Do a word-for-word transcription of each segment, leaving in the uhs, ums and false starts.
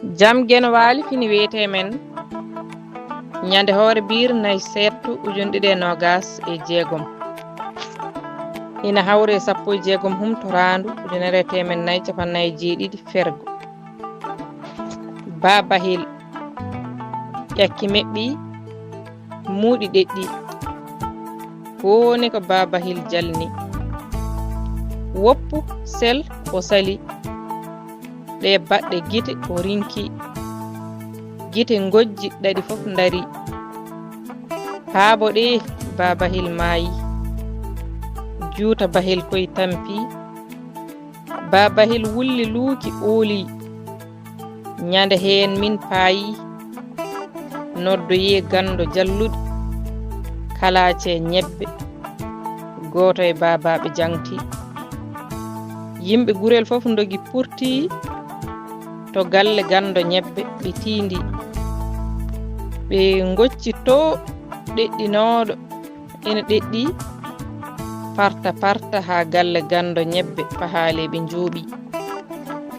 Jam Genwaali fini wiyetee men ñande hoore biir nay seettu ujunɗiɗi e noogas e jeegom. Ina hawre sappo e jeegom humtoraandu ujunere e teemen nay capannay jeeɗiɗi fergo. Baabahil ƴakki meɓɓi muuɗi ɗeɗɗi. Kooni ko Baabahil jalni. Woppu sel o sali. Ɗe baɗɗe gite o rinki. Gite ngojji ɗaɗi fof ndari. Paabo ɗe Baabahil maayi. Juuta Bahil koy tampi. Baabahil wulli luuki ooli. Ñande heen min paayi. Noddoyee ganndo jalluɗi. Kalaace ñebbe. Gooto e baabaaɓe jaŋti. Yimɓe gurel fof ndogi purti to galle ganndo ñebbe ɓe tiindi. Ɓe ngocci to ɗeɗɗinooɗo ina ɗeɗɗi parta parta haa galle ganndo ñebbe pahaale ɓe njooɓi.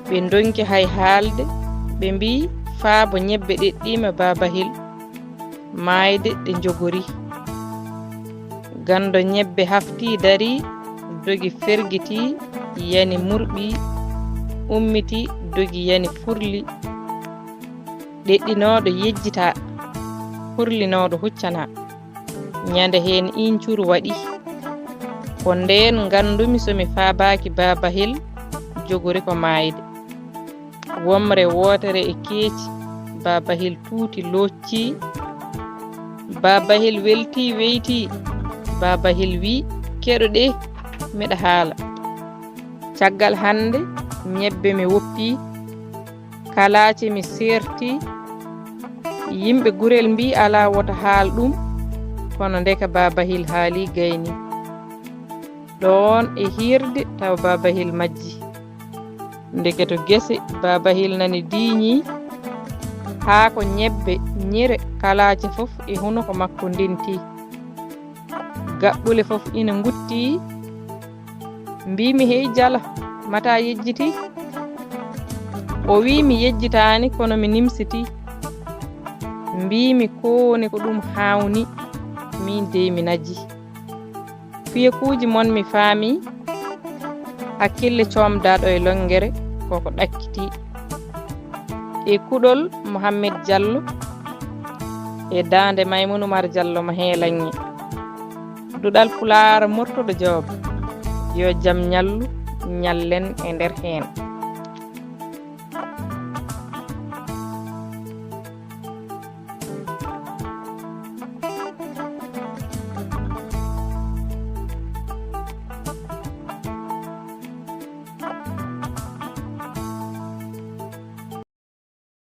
Ɓe ndonki hay haalde ɓe mbii faabo ñebbe ɗeɗɗiima Baabahil. Maayde ɗe njogori. Ganndo ñebbe hafti dari, dogi fergiti, yani murɓi, ummiti, dogi yani furli. Ɗeɗɗinooɗo yejjita, furlinooɗo huccana. Ñande heen iincuru waɗi. Ko ndeen nganndumi so mi faabaaki Baabahil jogori ko maayde. Womre wootere e keeci, Baabahil tuuti locci. Baabahil welti weyti. Baabahil wi keɗo ɗe miɗa haala. Caggal hannde ñebbe mi woppi. Kalaace mi seerti. Yimɓe gurel mbii alaa wota haal ɗum. Kono ndeka Baabahil haali gayni. Ɗoon e hiirde taw Baabahil majji. Ndeke to gese Baabahil nani diiñi. Haa ko ñebbe ñire kalaace fof e hunuko makko ndenti. Gaɓɓule fof ina ngutti. Mbiimi hey jala mata yejjiti. O wii mi yejjitaani kono mi nimsiti. Mbiimi kooni ko ɗum haawni. Min dey mi naji. Fiyekuuji mon mi faami. Hakkille coomdaaɗo e lonngere koko ɗakkiti. E kuɗol Mohammed Jallo e daande Maymun Umar Jallo mo heelanŋe. Duɗal Pulaar Murtuɗo Joob. Yo jam ñallu ñallen e nder heen.